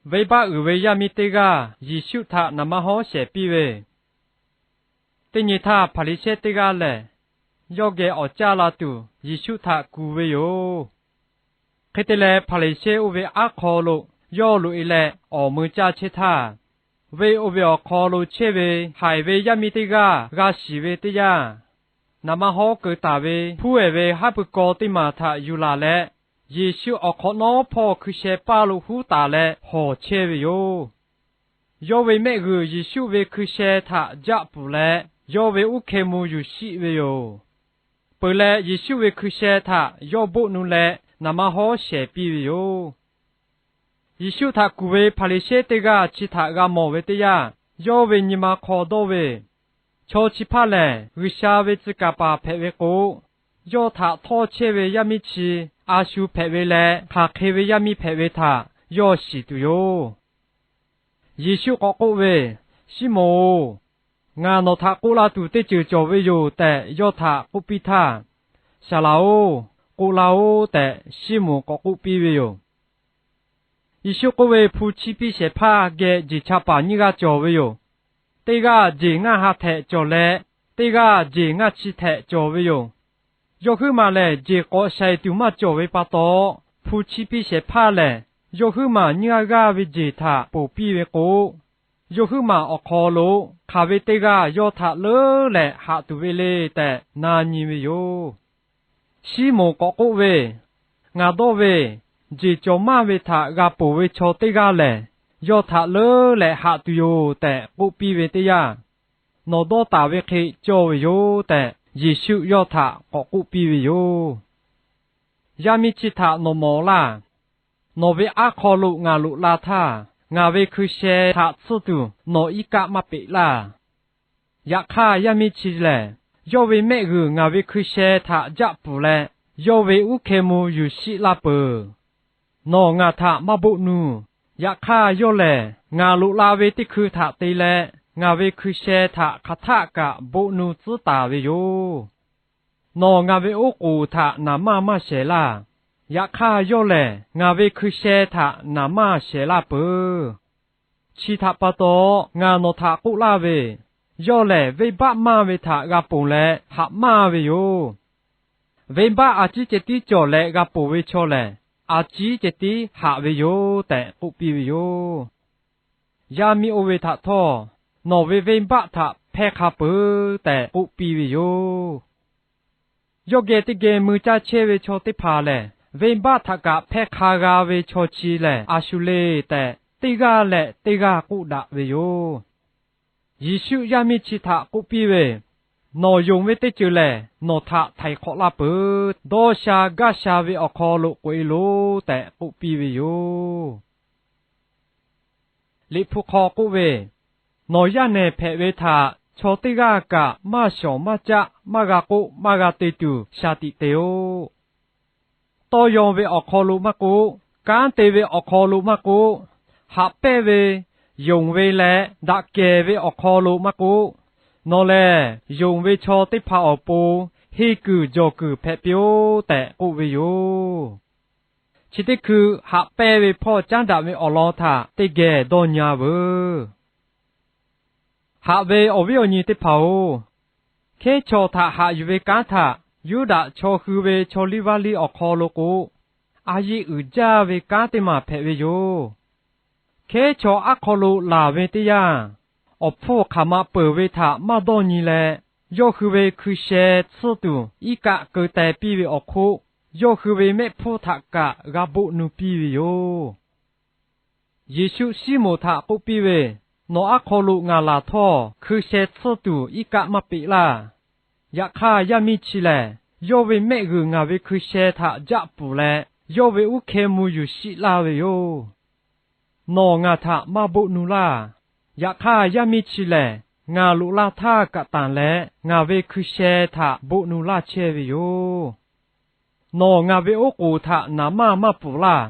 Venˇbaˆ uiˍ ve yaˇ miˇ teˇ g'aˇ Yeˍsuˆ htaꞈ naˍ manˇ hawˉ shehˍ piˇ ve, teˇ nyi htaˇ Hpaˍriˍsehˇ teˇ g'aˇ lehˬ, yawˇ geh awˬ caˇ la tuˬ Yeˍsuˆ htaꞈ kuˬ ve yoˬ. Hk'e te leh, Hpaˍriˍsehˇ oˇ ve aˉ hk'aw lo yawˇ loꞈ e leh awˬ mui caˇ chehˇ htaˇ, venˇ oˇ ve awˬ hk'aw lo chehˇ ve haiˬ ve yaˇ miˇ teˇ g'aˇ g'a shiˍ ve teˇ yanˇ, naˍ manˇ hawˉ keu taˍ ve hpuˉ ehˍ ve haˉ pui kaw teˇ maˬ htaꞈ yuˬ laˬ leh, Yeˍsuˆ awˬ hk'awꞈ nawˉ hpawˇ hkui sheh paˇ lo huˉ taˍ leh hawˬ chehˇ ve yoˬ. Yawˇ ve mehˆ g'uiˬ Yeˍsuˆ ve hkui sheh htaꞈ jaˆ pfuhˍ leh, yawˇ ve uˉ hkeh mvuh yuˬ shiˆ ve yoˬ. Peuˬ leh, Yeˍsuˆ ve hkui sheh htaꞈ yawˇ boˆ nu leh naˍ manˇ hawˉ shehˍ piˇ ve yoˬ. Yeˍsuˆ htaꞈ kuˬ ve Hpaˍriˍsehˇ teˇ g'aˇ chi htaꞈ g'a mawˬ ve teˇ yanˇ, yawˇ ve nyi ma hk'aw dawˇ ve, Chaw chi hpaˇ lehˬ, G'uiˬsha ve tcuh kaˍ paˍ hpehꞈ ve k'o, yawˇ htaꞈ htawˇ chehˇ ve yaˇ miˇ chi a shu hpehꞈ ve leh hk'aˬ hk'e ve yaˇ miˇ hpehꞈ ve htaꞈ yawˇ shiˍ tuˬ yoˬ. Yeˍsuˆ k'awꞈ k'oˆ ve, Siˉmonˍ-oˬ, ngaˬ nawˬ htaꞈ k'oˆ laˇ tuˬ teˇ ceuˬ cawˬ ve yoˬ tehꞈ yawˇ htaꞈ k'oˆ piˇ htaˇ, Saˍlaˍ-oˬ, k'oˆ laˇ-oˆ tehꞈ Siˉmonˍ k'awꞈ k'oˆ piˇ ve yoˬ. Yeˍsuˆ k'oˆ ve, Hpu chiˇ piˇ shehˍ hpaˇ geh jeˬ cha paˍ nyiˇ g'aˇ cawˬ ve yoˬ. Teˇ g'aˇ jeˬ ngaˇ ha htehꞈ cawˬ leh, teˇ g'aˇ jeˬ ngaˇ chi htehꞈ cawˬ ve yoˬ. Yawˇ huiˉ maˬ lehˬ, jeˬ k'awꞈ shaiˍ tuˬ maˇ cawˬ ve pa taw, hpu chiˇ piˇ shehˍ hpaˇ lehˬ, yawˇ huiˉ maˬ nyiˇ g'aˇ g'aˇ ve jeˬ htaꞈ ponˬ piˇ ve k'o, yawˇ huiˉ maˬ awˬ hk'aw lo hk'aˬ ve teˇ g'aˇ yawˇ htaꞈ leuˉ leh haꞈ tuˬ ve le tehꞈ na nyi ve yoˬ. Siˉmonˍ k'awꞈ k'oˆ ve, Ngaˬ dawˇ ve, jeˬ cawˬ maˇ ve htaꞈ g'a ponˬ ve chaw teˇ g'aˇ lehˬ, yawˇ htaꞈ leuˉ leh haꞈ tuˬ yoˬ tehꞈ k'oˆ piˇ ve teˇ yanˇ, Nawˬ dawˇ taˍ ve hk'e cawˇ ve yoˬ tehꞈ, Yeˍsuˆ yawˇ htaꞈ k'awꞈ k'oˆ piˇ ve yoˬ. Yaˇ miˇ chi htaꞈ nawˬ mawˬ laˇ. Nawˬ ve aˉ hk'aw lo ngaˬ loꞈ la htaˇ, ngaˬ ve hkui sheh htaꞈ tsuhˇ tuˬ nawˬ iˉ kaˆ maˇ peꞈ laˇ. Yaꞈ hk'aˇ, yaˇ miˇ chi lehˬ, yawˇ ve mehˆ g'uiˬ ngaˬ ve hkui sheh htaꞈ jaˆ pfuhˍ leh, yawˇ ve uˉ hkeh mvuh yuˬ shiˆ laˇ peuˬ. Nawˬ ngaˬ htaꞈ maˇ boˆ nu. Yaꞈ hk'aˇ, yawˇ lehˬ ngaˬ loꞈ la ve teˇ hkui htaꞈ te leh, ngaˬ ve hkui sheh htaꞈ hk'aˬ htaˆ kaꞈ boˆ nu tcuhˉ taˍ ve yoˬ. Nawˬ ngaˬ ve oˉ k'oˍ htaꞈ naˍ manˇ maˇ shehˍ laˇ. Yaꞈ hk'aˇ, yawˇ lehˬ ngaˬ ve hkui sheh htaꞈ naˍ manˇ shehˍ laˇ peuˬ. Chi htaꞈ pa taw, ngaˬ nawˬ htaꞈ k'oˆ laˇ ve, yawˇ lehˬ venˇbaˆ maˇ ve htaꞈ g'a ponˬ leh haꞈ maˇ ve yoˬ. Venˇbaˆ a ciˉ ceh tiˉ cawˬ leh g'a ponˬ ve chaw lehˬ, a ciˉ ceh tiˉ haꞈ ve yoˬ tehꞈ k'oˆ piˇ ve yoˬ. Yaˇ miˇ oˇ ve htaꞈ htawˇ, Nawˬ ve venˇbaˆ htaꞈ hpehˇ hk'a peuˬ tehꞈ k'oˆ piˇ ve yoˬ. Yawˇ geh teˇ geh mui caˇ chehˇ ve chaw teˇ hpaˍ lehˬ, venˇbaˆ htaꞈ kaꞈ hpehˇ hk'a g'a ve chaw chi lehˬ a shu le tehꞈ, teˇ g'aˇ leh teˇ g'aˇ k'oˆ daꞈ ve yoˬ. Yeˍsuˆ yaˇ miˇ chi htaꞈ k'oˆ piˇ ve, Nawˬ yonˍ ve teˇ ceuˬ lehˬ, nawˬ htaꞈ htaiˍ hk'awꞈ laˇ peuˬ. Dawˇ sha gaˇ sha ve awˬ hk'aw lo k'oꞈ e loˬ tehꞈ k'oˆ piˇ ve yoˬ. Liꞈ hpu hk'aw k'oˆ ve, Nawˬ yaˇ nehˬ hpehꞈ ve htaꞈ chaw teˇ g'aˇ kaꞈ maˇ shawˍ maˇ caˆ maˇ g'a k'oˆ maˇ g'a te tuˬ shaˍ tiꞈ te-oˆ. Tawˇ yaw ve awˬ hk'aw lo maˇ k'oˆ, kanˉ te ve awˬ hk'aw lo maˇ k'oˆ, haꞈ pehnˇ ve, yonˍ ve leh daꞈ kehˬ ve awˬ hk'aw lo maˇ k'oˆ, nawˬ lehˬ yonˍ ve chaw teˇ hpaˍ awˬ pon henˇ kuiˬ jawˬ kuiˬ hpehꞈ piˇ-oˆ tehꞈ k'oˆ ve yoˬ. Chi teˇ hkui haꞈ pehnˇ ve hpawˇ caˉ daꞈ ve awˬ lawn htaꞈ teˇ geh dawˇ nyi-a veuˬ. Haꞈ ve awˬ viˉ awˬ nyi teˇ hpaˍ-oˬ, hkehˉ chaw htaꞈ haꞈ yuˬ ve kanˉ htaꞈ Yuˇdaꞈ chaw hui ve chaw liˇ vaˇ liˇ awˬ hk'aw lo k'o, a yiˆ uiˍ jaˇ ve kanˉ teˇ maˬ hpehꞈ ve yoˬ. Hkehˉ chaw aˉ hk'aw lo laˬ ve teˇ yanˇ, awˬ hpfuhˇ hk'aˬ ma peuˬ ve htaꞈ maˇ dawˇ nyi leh, yawˇ hui ve hkui sheh tsuhˇ tuˬ iˉ kaˆ keu teh piˇ ve awˬ hk'oˆ, yawˇ hui ve mehˆ hpfuhˇ htaꞈ kaꞈ g'a boˆ nu piˇ ve yoˬ. Yeˍsuˆ Siˉmonˍ htaꞈ k'oˆ piˇ ve, Nawˬ aˉ hk'aw lo ngaˬ laˬ htawˇ, hkui sheh tsuhˇ tuˬ iˉ kaˆ maˇ peꞈ laˇ. Yaꞈ hk'aˇ, yaˇ miˇ chi lehˬ, yawˇ ve mehˆ g'uiˬ ngaˬ ve hkui sheh htaꞈ jaˆ pfuhˍ leh, yawˇ ve uˉ hkeh mvuh yuˬ shiˆ laˇ ve yoˬ. Nawˬ ngaˬ htaꞈ maˇ boˆ nu laˇ. Yaꞈ hk'aˇ, yaˇ miˇ chi lehˬ, ngaˬ loꞈ laˇ htaˇ kaꞈ tanˬ leh ngaˬ ve hkui sheh htaꞈ boˆ nu laˇ chehˇ ve yoˬ. Nawˬ ngaˬ ve oˉ k'oˍ htaꞈ naˍ manˇ maˇ pfuhˍ laˇ.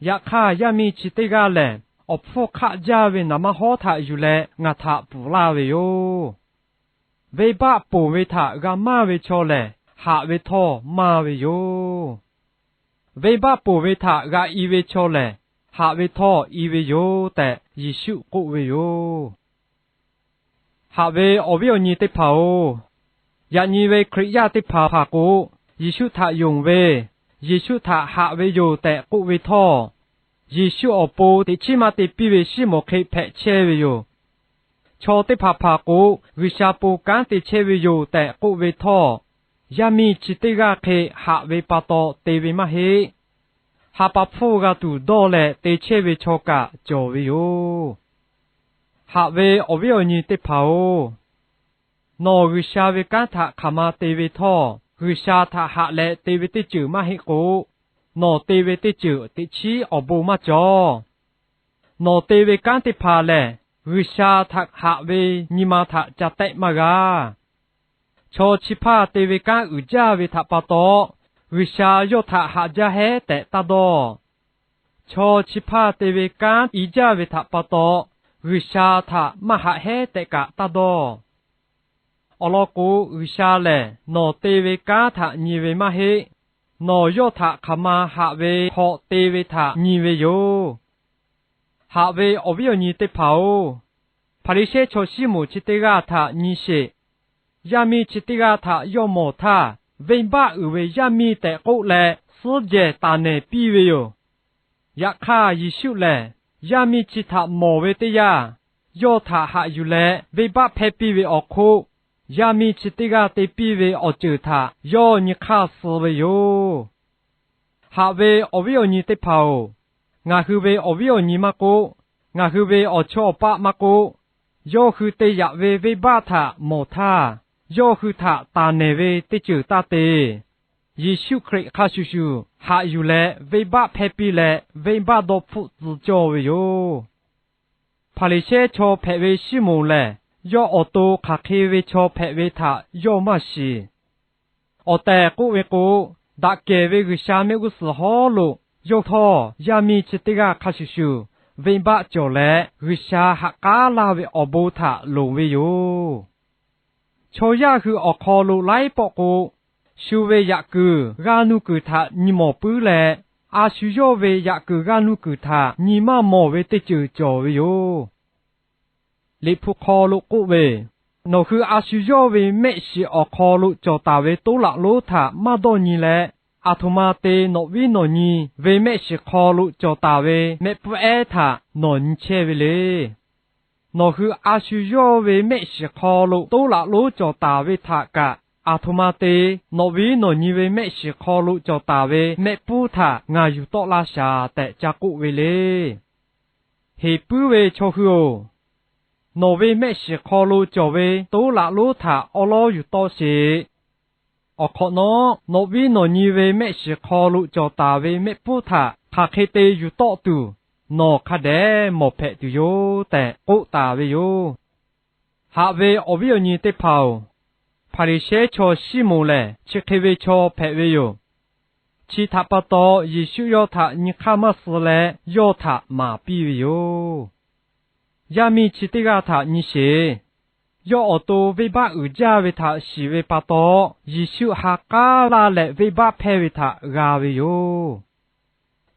Yaꞈ hk'aˇ, yaˇ miˇ chi teˇ g'aˇ lehˬ, awˬ hpfuhˇ hk'aˆ jaˇ ve naˍ manˇ hawˉ htaꞈ yuˬ leh ngaˬ htaꞈ pfuhˍ laˇ ve yoˬ. Venˇbaˆ ponˬ ve htaꞈ g'a maˇ ve chaw lehˬ, haꞈ ve htawˇ maˇ ve yoˬ. Venˇbaˆ ponˬ ve htaꞈ g'a i ve chaw lehˬ, haꞈ ve htawˇ i ve yoˬ tehꞈ Yeˍsuˆ k'oˆ ve yoˬ. Haꞈ ve awˬ viˉ awˬ nyi teˇ hpaˍ-oˬ, yaꞈ nyi ve Hkriꞈ yaˇ teˇ hpaˍ hpaˍ k'o, Yeˍsuˆ htaꞈ yonˍ ve, Yeˍsuˆ htaꞈ haꞈ ve yoˬ tehꞈ k'oˆ ve htawˇ, Yeˍsuˆ awˬ pon teꞈ chiˉ maˇ te piˇ ve Siˉmonˍ hk'e hpehꞈ chehˇ ve yoˬ. Chaw teˇ hpaˍ hpaˍ k'o, G'uiˬsha pon kanˉ te chehˇ ve yoˬ tehꞈ k'oˆ ve htawˇ, yaˇ miˇ chi teˇ g'aˇ hk'e haꞈ ve pa taw te ve maˇ heˆ. Ha pa hpfuhˇ g'a tuˬ dawˇ leh te chehˇ ve chaw kaꞈ cawˬ ve yoˬ. Haꞈ ve awˬ viˉ awˬ nyi teˇ hpaˍ-oˬ, nawˬ G'uiˬsha ve kanˉ htaꞈ hk'aˬ ma te ve htawˇ, G'uiˬsha htaꞈ haꞈ leh te ve teˇ ceuˬ maˇ heˆ k'o, nawˬ te ve teˇ ceuˬ teꞈ chiˉ awˬ bon maˇ cawˬ. Nawˬ te ve kanˉ teˇ hpaˍ lehˬ, G'uiˬsha htaꞈ haꞈ ve nyi ma htaꞈ ca tehˆ maˇ g'a. Chaw chi hpaˇ te ve kanˉ uiˍ jaˇ ve htaꞈ pa taw, G'uiˬsha yawˇ htaꞈ haꞈ jaˇ hehˉ tehꞈ taˇ dawˇ. Chaw chi hpaˇ te ve kanˉ i jaˇ ve htaꞈ pa taw, G'uiˬsha htaꞈ maˇ haꞈ hehˉ tehꞈ kaꞈ taˇ dawˇ. Awˬ lawn k'o, G'uiˬsha lehˬ nawˬ te ve kanˉ htaꞈ nyi ve maˇ heˆ. Nawˬ yawˇ htaꞈ hk'aˬ ma haꞈ ve hk'aw te ve htaꞈ nyi ve yoˬ. Haꞈ ve awˬ viˉ awˬ nyi teˇ hpaˍ-oˬ, Hpaˍriˍsehˇ chaw Siˉmonˍ chi teˇ g'aˇ htaꞈ nyi sheˍ. Yaˇ miˇ chi teˇ g'aˇ htaꞈ yawˇ mawˬ htaˇ, venˇbaˆ uiˍ ve yaˇ miˇ tehꞈ k'oˆ leh suhˉ jehˬ taˍ nehˬ piˇ ve yoˬ. Yaꞈ hk'aˇ, Yeˍsuˆ lehˬ yaˇ miˇ chi htaꞈ mawˬ ve teˇ yanˇ, yawˇ htaꞈ haꞈ yuˬ leh venˇbaˆ hpehˇ piˇ ve awˬ hk'oˆ, yaˇ miˇ chi teˇ g'aˇ te piˇ ve awˬ ceuˬ htaꞈ yawˇ nyi hk'aˇ suh ve yoˬ. Haꞈ ve awˬ viˉ awˬ nyi teˇ hpaˍ-oˬ, ngaˬ hui ve awˬ viˉ awˬ nyi maˇ k'oˆ, ngaˬ hui ve awˬ chawˇ awˬ paˆ maˇ k'oˆ, yawˇ hui te yaꞈ ve venˇbaˆ htaꞈ mawˬ htaˇ, yawˇ hui htaꞈ taˍ nehˬ ve teˇ ceuˬ taˇ te. Yeˍsuˆ Hkriꞈ hk'a shuˍ shuˍ haꞈ yuˬ leh venˇbaˆ hpehˇ piˇ leh, venˇbaˆ dawˇ hpfuhˆ tcuh cawˇ ve yoˬ. Hpaˍriˍsehˇ chaw hpehꞈ ve Siˉmonˍ lehˬ, yawˇ awˬ to hk'aˬ hk'e ve chaw hpehꞈ ve htaꞈ yawˇ maˇ shiˍ. Awˬ tehˬ k'oˆ ve k'o, daꞈ kehˬ ve G'uiˬsha mehˆ g'uˇ suhˍ hawˉ lo yawˇ htawˇ yaˇ miˇ chi teˇ g'aˇ hk'a shuˍ shuˍ venˇbaˆ cawˬ leh, G'uiˬsha ha k'aˉ laˇ ve awˬ bon htaꞈ loˍ ve yoˬ. Chaw yaˇ hui awˬ hk'aw lo laiˉ pawˆ k'o, shu ve yaꞈ kuiˬ g'aˇ nuˇ kuiˬ htaꞈ nyi mawˬ puiˉ leh, a shu yawˇ ve yaꞈ kuiˬ g'aˇ nuˇ kuiˬ htaꞈ nyi maˇ mawˬ ve teˇ ceuˬ cawˬ ve yoˬ. Liꞈ hpu hk'aw lo k'oˆ ve, Nawˬ hui a shu yawˇ ve mehˆ shiˍ awˬ hk'aw lo cawˬ taˍ ve toˉ laꞈ lonˉ htaꞈ maˇ dawˇ nyi leh, aˬ htoꞈ ma te nawˬ viˉ nawˬ nyi ve mehˆ shiˍ hk'aw lo cawˬ taˍ ve mehˆ puiˉ ehˉ htaꞈ nawˬ nyi chehˇ ve le. Nawˬ hui a shu yawˇ ve mehˆ shiˍ hk'aw lo toˉ laꞈ lonˉ cawˬ taˍ ve htaꞈ kaꞈ, aˬ htoꞈ ma te nawˬ viˉ nawˬ nyi ve mehˆ shiˍ hk'aw lo cawˬ taˍ ve mehˆ puiˉ htaꞈ ngaˬ yuˬ tawˆ laˇ shaˍ tehꞈ ca k'oˆ ve le. Heˍ puiˉ ve chaw hui-oˬ, nawˬ ve mehˆ shiˍ hk'aw lo cawˬ ve toˉ laꞈ lonˉ htaꞈ awˉ lawˉ yuˬ tawˆ sheˍ. Awˬ hk'awꞈ nawˉ, nawˬ viˉ nawˬ nyi ve mehˆ shiˍ hk'aw lo cawˬ taˍ ve mehˆ puiˉ htaꞈ hk'aˬ hk'e te yuˬ tawˆ tuˬ, nawˬ hk'a dehꞈ mawˬ hpehꞈ tuˬ yoˬ tehꞈ k'oˆ taˍ ve yoˬ. Haꞈ ve awˬ viˉ awˬ nyi teˇ hpaˍ-oˬ, Hpaˍriˍsehˇ chaw Siˉmonˍ lehˬ chi hk'e ve chaw hpehꞈ ve yoˬ. Chi htaꞈ pa taw, Yeˍsuˆ yawˇ htaꞈ nyi hk'aˇ maˇ suh leh, yawˇ htaꞈ maˍ piˇ ve yoˬ. Yaˇ miˇ chi teˇ g'aˇ htaꞈ nyi sheˍ. Yawˇ awˬ to venˇbaˆ uiˍ jaˇ ve htaꞈ shiˍ ve pa taw, Yeˍsuˆ ha k'aˉ laˇ leh venˇbaˆ hpehˇ ve htaꞈ g'a ve yoˬ.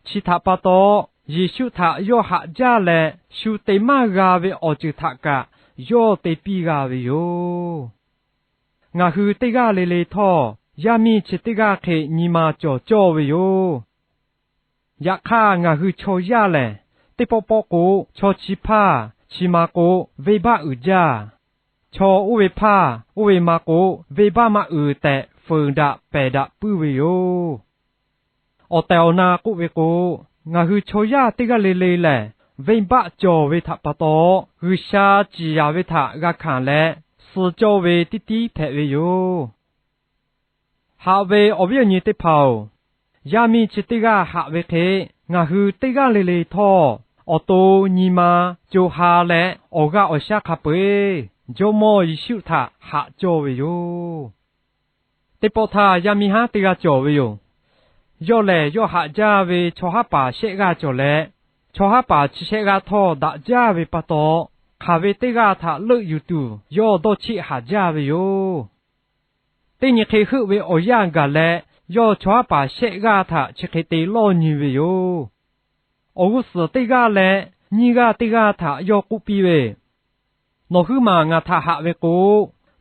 Chi htaꞈ pa taw, Yeˍsuˆ htaꞈ yawˇ haꞈ jaˇ leh shu te maˇ g'a ve awˬ ceuˬ htaꞈ kaꞈ yawˇ te piˇ g'a ve yoˬ. Ngaˬ hui teˇ g'aˇ le le htawˇ, yaˇ miˇ chi teˇ g'aˇ hk'e nyi ma cawˬ cawˇ ve yoˬ. Yaꞈ hk'aˇ, ngaˬ hui chaw yaˇ lehˬ, teˇ pawˆ pawˆ k'o, chaw chi hpaˇ chi ma k'o, venˇbaˆ uiˍ jaˇ. Chaw oˇ ve hpaˇ oˇ ve ma k'o, venˇbaˆ maˇ uiˍ tehꞈ fuiˍ daꞈ pehˬ daꞈ puiˉ ve yoˬ. Awˬ tehˬ awˬ na k'oˆ ve k'o, ngaˬ hui chaw yaˇ teˇ g'aˇ le le lehˬ, venˇbaˆ cawˬ ve htaꞈ pa taw, G'uiˬsha ciˍ yanˍ ve htaꞈ g'a hkanˍ leh, suh cawˇ ve tiˉ tiˉ hpehꞈ ve yoˬ. Haꞈ ve awˬ viˉ awˬ nyi teˇ hpaˍ-oˬ, yaˇ miˇ chi teˇ g'aˇ haꞈ ve hk'e, ngaˬ hui teˇ g'aˇ le le htawˇ, awˬ to nyi ma co ha leh awˬ g'aˇ awˬ shaˉ hk'a peu-eˬ Jawˇmawˇ Yeˍsuˆ htaꞈ haꞈ cawˇ ve yoˬ. Teˇ pawˆ htaˇ, yaˇ miˇ haˉ teˇ g'aˇ cawˬ ve yoˬ. Yawˇ lehˬ, yawˇ haꞈ jaˇ ve chaw haˉ paˍ shehˆ g'aˇ cawˬ leh, chaw haˉ paˍ chi shehˆ g'aˇ htawˇ daꞈ jaˇ ve pa taw, hk'aˬ ve teˇ g'aˇ htaꞈ leuˆ yuˬ tuˬ yawˇ dawˇ cheˆ haˍ jaˇ ve yoˬ. Teˇ nyi hk'e heuˆ ve awˬ yanˇ gaˬ leh, yawˇ chaw haˉ paˍ shehˆ g'aˇ htaꞈ chi hk'e te lawˇ nyi ve yoˬ. awˬ g'uˇ suhˍ teˇ g'aˇ leh nyiˇ g'aˇ teˇ g'aˇ htaꞈ yawˇ k'oˆ piˇ ve, Nawˬ huiˉ maˬ ngaˬ htaꞈ haꞈ ve k'o,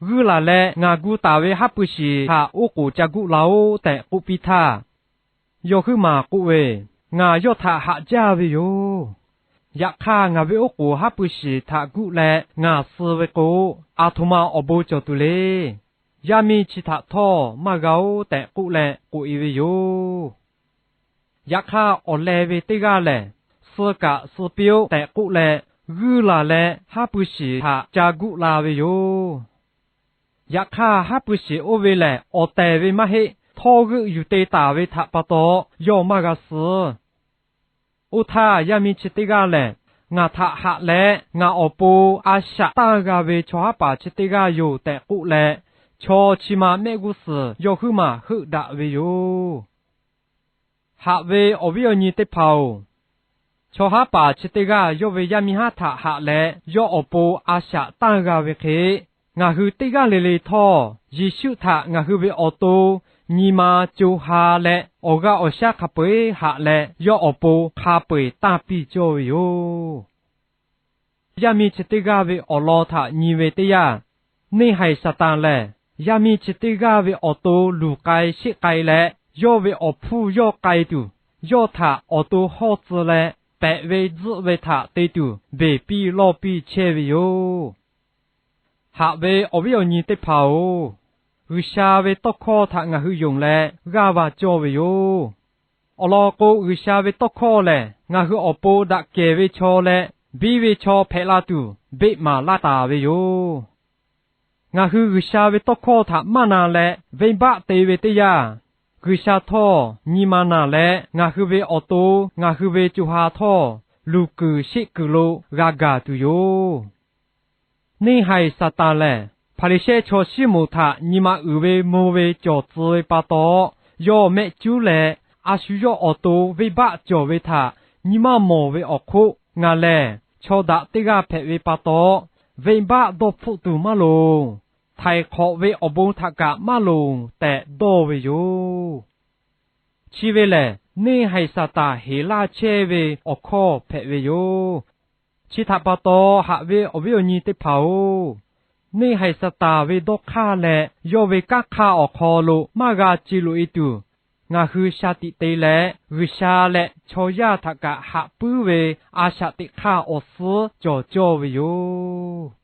g'uiˇ laˬ leh ngaˬ gu taˍ ve haˉ pui shiˍ htaꞈ oˉ k'oˍ ca guˆ la-oˆ tehꞈ k'oˆ piˇ htaˇ, yawˇ huiˉ maˬ k'oˆ ve, Ngaˬ yawˇ htaꞈ haꞈ jaˇ ve yoˬ. Yaꞈ hk'aˇ, ngaˬ ve oˉ k'oˍ haˉ pui shiˍ htaꞈ guˆ leh ngaˬ suh ve k'o, aˬ htoꞈ ma awˬ bon cawˬ tuˬ le. Yaˇ miˇ chi htaꞈ htawˇ maˇ g'a-oˆ tehꞈ k'oˆ leh k'oꞈ-e ve yoˬ. Yaꞈ hk'aˇ, awˬ leh ve teˇ g'aˇ lehˬ, Suh kaꞈ suh piˇ-oˆ tehꞈ k'oˆ leh, g'uiˇ laˬ leh haˉ pui shiˍ htaꞈ ca guˆ la ve yoˬ. Yaꞈ hk'aˇ, haˉ pui shiˍ oˇ ve lehˬ awˬ tehˬ ve maˇ heˆ. Htawˇ g'euˆ yuˬ te taˍ ve htaꞈ pa taw, yawˇ maˇ g'a suh. Oˇ htaˇ, yaˇ miˇ chi teˇ g'aˇ lehˬ, Ngaˬ htaꞈ haꞈ leh ngaˬ awˬ pon a shaꞈ tanˇ g'a ve chaw haˉ paˍ chi teˇ g'aˇ yoˬ tehꞈ k'oˆ leh, chaw chi ma mehˆ g'uˇ suhˍ yawˇ huiˉ maˬ heuˆ daꞈ ve yoˬ. Haꞈ ve awˬ viˉ awˬ nyi teˇ hpaˍ-oˬ, chaw haˉ paˍ chi teˇ g'aˇ yawˇ ve yaˇ miˇ haˉ htaꞈ haꞈ leh yawˇ awˬ pon a shaꞈ tanˇ g'a ve hk'e, ngaˬ hui teˇ g'aˇ le le htawˇ, Yeˍsuˆ htaꞈ ngaˬ hui ve awˬ to nyi ma co ha leh, awˬ g'aˇ awˬ shaˉ hk'a peu-eˬ haꞈ leh yawˇ awˬ pon hk'a peu-eˬ tanˇ piˇ cawˇ ve yoˬ. Yaˇ miˇ chi teˇ g'aˇ ve awˬ lawn htaꞈ nyi ve teˇ yanˇ, neˇ haiˬ Saˍtanˍ lehˬ, yaˇ miˇ chi teˇ g'aˇ ve awˬ to luˬ k'ai sheˆ k'ai leh, yawˇ ve awˬ hpfuhˇ yawˇ k'ai tuˬ, yawˇ htaꞈ awˬ to hawˇ tcuh leh, pehꞈ ve tzuhˆ ve htaꞈ te tuˬ beˬ piˇ lawˇ piˇ chehˇ ve yoˬ. Haꞈ ve awˬ viˉ awˬ nyi teˇ hpaˍ-oˬ, G'uiˬsha ve tawˇ hkawˇ htaꞈ ngaˬ hui yonˍ leh g'aˇ va cawˇ ve yoˬ. Awˬ lawn k'o, G'uiˬsha ve tawˇ hkawˇ lehˬ, ngaˬ hui awˬ pon daꞈ kehˬ ve chaw leh biˇ ve chaw hpehꞈ la tuˬ beˆ maˍ laˇ taˍ ve yoˬ. Ngaˬ hui G'uiˬsha ve tawˇ hkawˇ htaꞈ maˇ na leh venˇbaˆ te ve teˇ yanˇ, G'uiˬsha htawˇ nyi ma naˬ leh ngaˬ hui ve awˬ to, ngaˬ hui ve co ha htawˇ luˬ kuiˬ sheˆ kuiˬ lo g'a gaˬ tuˬ yoˬ. Neˇ haiˬ Saˍtanˍ lehˬ, Hpaˍriˍsehˇ chaw Siˉmonˍ htaꞈ nyi ma uiˍ ve mvuh ve cawˬ tcuh ve pa taw, yawˇ mehˆ cuˉ leh, a shu yawˇ awˬ to venˇbaˆ cawˬ ve htaꞈ nyi maˇ mawˬ ve awˬ hk'oˆ, Ngaˬ lehˬ chaw daꞈ teˇ g'aˇ hpehꞈ ve pa taw, venˇbaˆ dawˇ hpfuhˆ tuˬ maˇ loˍ. Htaiˍ hk'awꞈ ve awˬ bon htaꞈ kaꞈ maˇ loˍ tehꞈ dawˇ ve yoˬ. Chi ve lehˬ, neˇ haiˬ Saˍtanˍ heˍ laˇ chehˇ ve awˬ hkawˇ hpehꞈ ve yoˬ. Chi htaꞈ pa taw, haꞈ ve awˬ viˉ awˬ nyi teˇ hpaˍ-oˬ, neˇ haiˬ Saˍtanˍ ve dawˇ hk'aˇ leh yawˇ ve kanˉ hk'aˇ awˬ hk'aw lo maˇ g'a ce loꞈ-e tuˬ, ngaˬ hui shaˍ tiꞈ te leh G'uiˬsha leh chaw yaˇ htaꞈ kaꞈ haꞈ puiˉ ve a shaꞈ teꞈ hk'aˇ awˬ suhˉ cawˬ cawˇ ve yoˬ.